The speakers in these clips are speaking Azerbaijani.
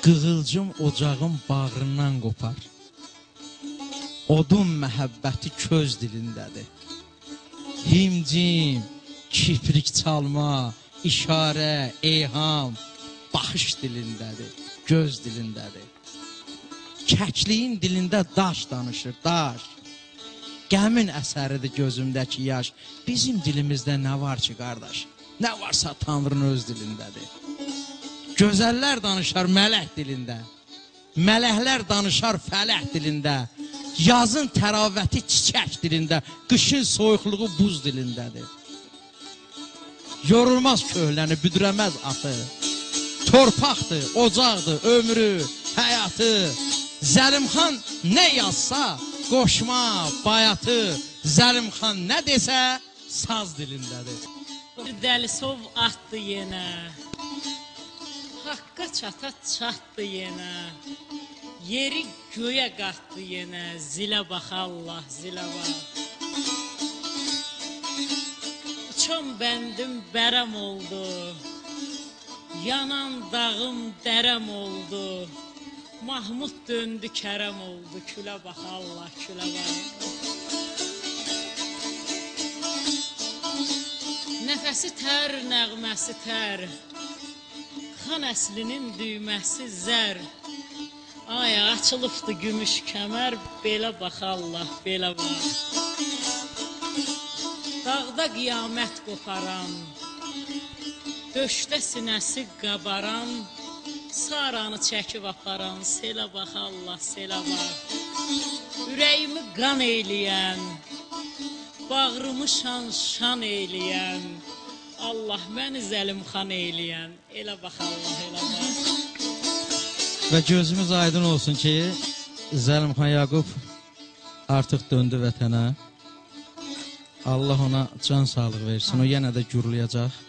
Qığılcım ocağın bağrından qopar. Odun məhəbbəti köz dilindədir. Himcim, kiprik çalma, işarə, eyham, baxış dilindədir, göz dilindədir. Kəkliyin dilində daş danışır, daş. Qəmin əsəridir gözümdəki yaş. Bizim dilimizdə nə var ki, qardaş? Nə varsa Tanrının öz dilindədir. Gözəllər danışar mələk dilində. Mələklər danışar fələk dilində. Yazın təravəti çiçək dilində, qışın soyuqluğu buz dilindədir. Yorulmaz köhləni, büdrəməz atı. Torpaqdır, ocaqdır, ömrü, həyatı. Zəlimxan nə yazsa, qoşma, bayatı. Zəlimxan nə desə, saz dilindədir. Bir dəlisov atdı yenə, haqqa çata çatdı yenə, yeri göyə qatdı yenə, zilə bax Allah, zilə bax. Uçan bəndim bərəm oldu, yanan dağım dərəm oldu, Mahmud döndü kərəm oldu, külə bax Allah, külə bax. Nəfəsi tər, nəğməsi tər, xan əslinin düyməsi zər. Ay, açılıbdı gümüş kəmər, belə bax Allah, belə bax. Dağda qiyamət qoparan, döşdə sinəsi qabaran, Saranı çəkib aparan, selə bax Allah, selə bax. Ürəyimi qan eyləyən, bağrımı şan şan eyləyən, Allah məni Zəlimxan eyləyən, elə bax Allah, elə bax. Və gözümüz aydın olsun ki, Zəlimxan Yaqub artıq döndü vətənə. Allah ona can sağlığı versin. O yenə də gürləyəcək,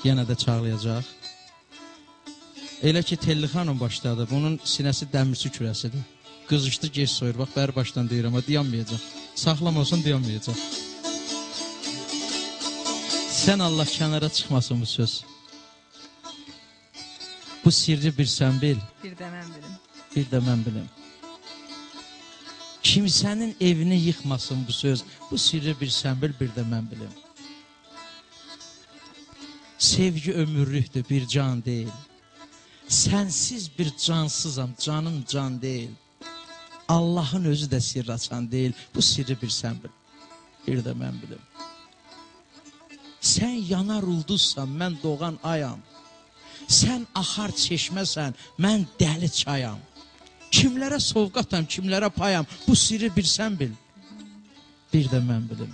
yenə də çağlayacaq. Elə ki, Telli xanım başladı, bunun sinəsi dəmirçi kürəsidir. Qızışdı, gec soyur. Bax, bəri başdan deyirəm, dayanmayacaq. Saxlam olsun, dayanmayacaq. Sən Allah kənara çıxmasın bu söz. Bu sirri bir sən bil. Bir də mən bilim. Bir də mən bilim. Kimsənin evini yıxmasın bu söz. Bu sirri bir sən bil, bir də mən bilim. Sevgi ömürlükdür, bir can deyil. Sənsiz bir cansızam, canım can deyil. Allahın özü də sirr açan deyil. Bu sirri bir sən bil, bir də mən bilim. Sən yanar ulduzsan, mən doğan ayam. Sən axar çeşməsən, mən dəli çayam. Kimlərə sovqatam, kimlərə payam. Bu sirri bir sən bil, bir də mən bilim.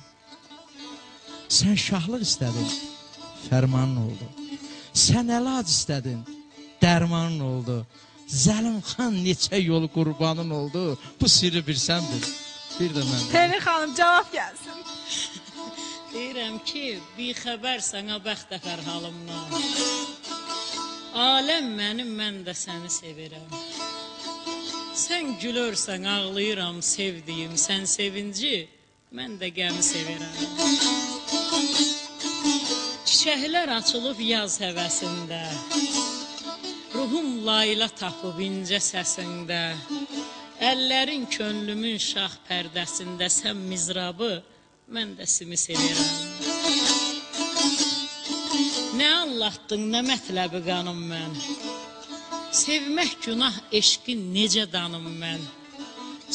Sən şahlıq istədin, fərmanın oldu. Sən əlac istədin, dərmanın oldu. Zəlimxan neçə yol qurbanın oldu. Bu sirri bir sən bil, bir də mən bilim. Telli xanım, cavab gəlsin. Deyirəm ki, bixəbər sənə bəxt əfər halımdan. Aləm mənim, mən də səni sevirəm. Sən gülörsən, ağlayıram sevdiyim, sən sevinci, mən də qəmi sevirəm. Çiçəklər açılıb yaz həvəsində, ruhum layla tapıb incə səsində, əllərin könlümün şah pərdəsində, sən mizrabı, mən də simi sevirəm. Nə anlattın, nə mətləbi qanım mən? Sevmək günah, eşqi necə danım mən?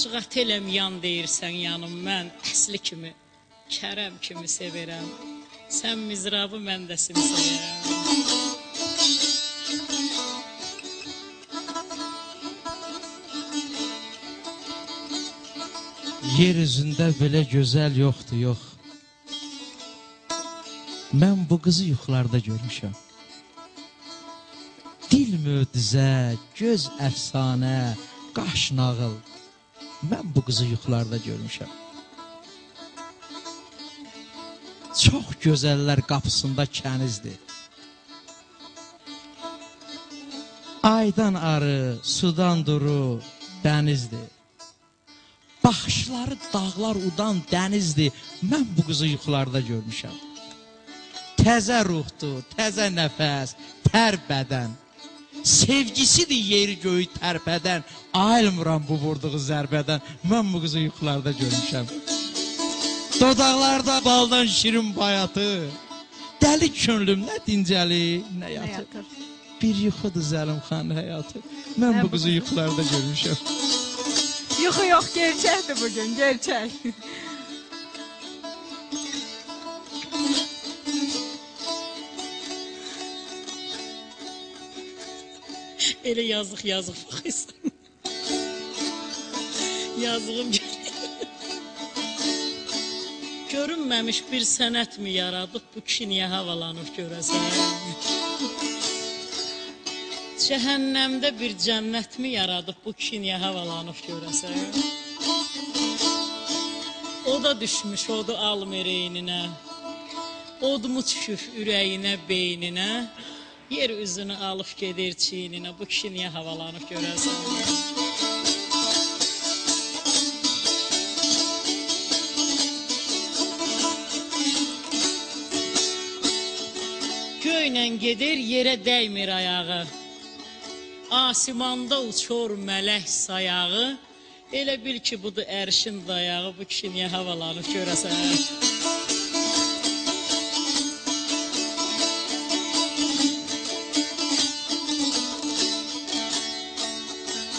Cığat eləm yan deyirsən yanım mən, əsli kimi, kərəm kimi sevirəm. Sən mizrabı, mən də simi sevirəm. Yer üzündə belə gözəl yoxdur, yox. Mən bu qızı yuxularda görmüşəm. Dil möcüzə, göz əfsanə, qaş nağıl. Mən bu qızı yuxularda görmüşəm. Çox gözəllər qapısında kənizdir. Aydan arı, sudan duru, dənizdir. Baxışları dağlar udan dənizdir. Mən bu qızı yuxularda görmüşəm. Təzə ruhdur, təzə nəfəs, tər bədən. Sevgisidir yeri göyü tərpədən. Ayılmıram bu vurduğu zərbədən. Mən bu qızı yuxularda görmüşəm. Dodaqlarda baldan şirin bayatı. Dəli könlüm nə dincəli, nə yatır. Bir yuxudur Zəlimxanın həyatı. Mən bu qızı yuxularda görmüşəm. Yuxu yox, gerçəkdir bugün, gerçək. Elə yazıq yazıq baxırsan. Yazığım gəlir. Görünməmiş bir sənət mi yaradıb, bu kişi niyə havalanıb görəsən? Cəhənnəmdə bir cənnət mi yaradıb, bu kişi niyə havalanıb görəsən? O da düşmüş, odu almır eyninə. Odmu düşüb ürəyinə, beyninə. Yer üzünü alıb gedir çiyninə. Bu kişi niyə havalanıb görəsən? Göylə gedir, yerə dəymir ayağı. Asimanda uçur mələk sayağı. Elə bil ki, budur ərşin dayağı. Bu kişi niyə havalanıb görəsən?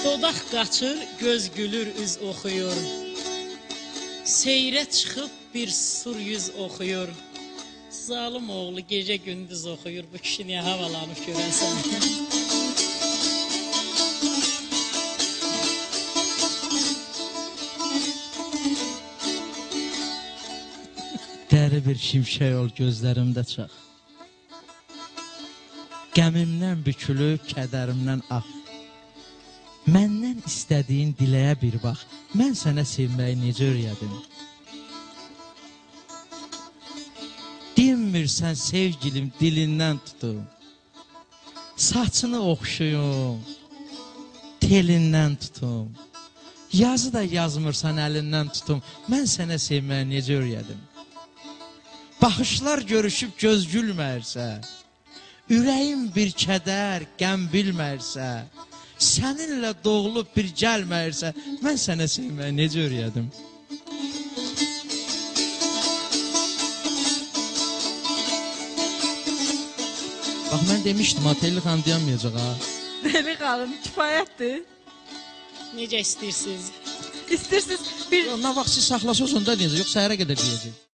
Dodaq qaçır, göz gülür, üz oxuyur. Seyrə çıxıb bir sur yüz oxuyur. Zalım oğlu gecə gündüz oxuyur. Bu kişi niyə havalanıb görəsən? Dəri bir şimşək ol gözlərimdə çax. Qəmimdən bükülüb, kədərimdən ax. Məndən istədiyin diləyə bir bax. Mən sənə sevməyi necə öyrədim? Dinmirsən sevgilim, dilindən tutum. Saçını oxşuyum, telindən tutum. Yazı da yazmırsan, əlindən tutum. Mən sənə sevməyi necə öyrədim? Baxışlar görüşüb göz gülmərsə, ürəyim bir kədər, qəm bilmərsə, səninlə doğulub bir gəlmərsə, mən sənə sevməyi necə öyrədim? Bax, mən demişdim, ha, Telli xanım dayanmayacaq, ha. Telli xanım, kifayətdir. Necə istəyirsiniz? İstəyirsiniz bir... Nə vaxt siz saxlasınız, onda deyəcək, yox, səhərə qədər deyəcək.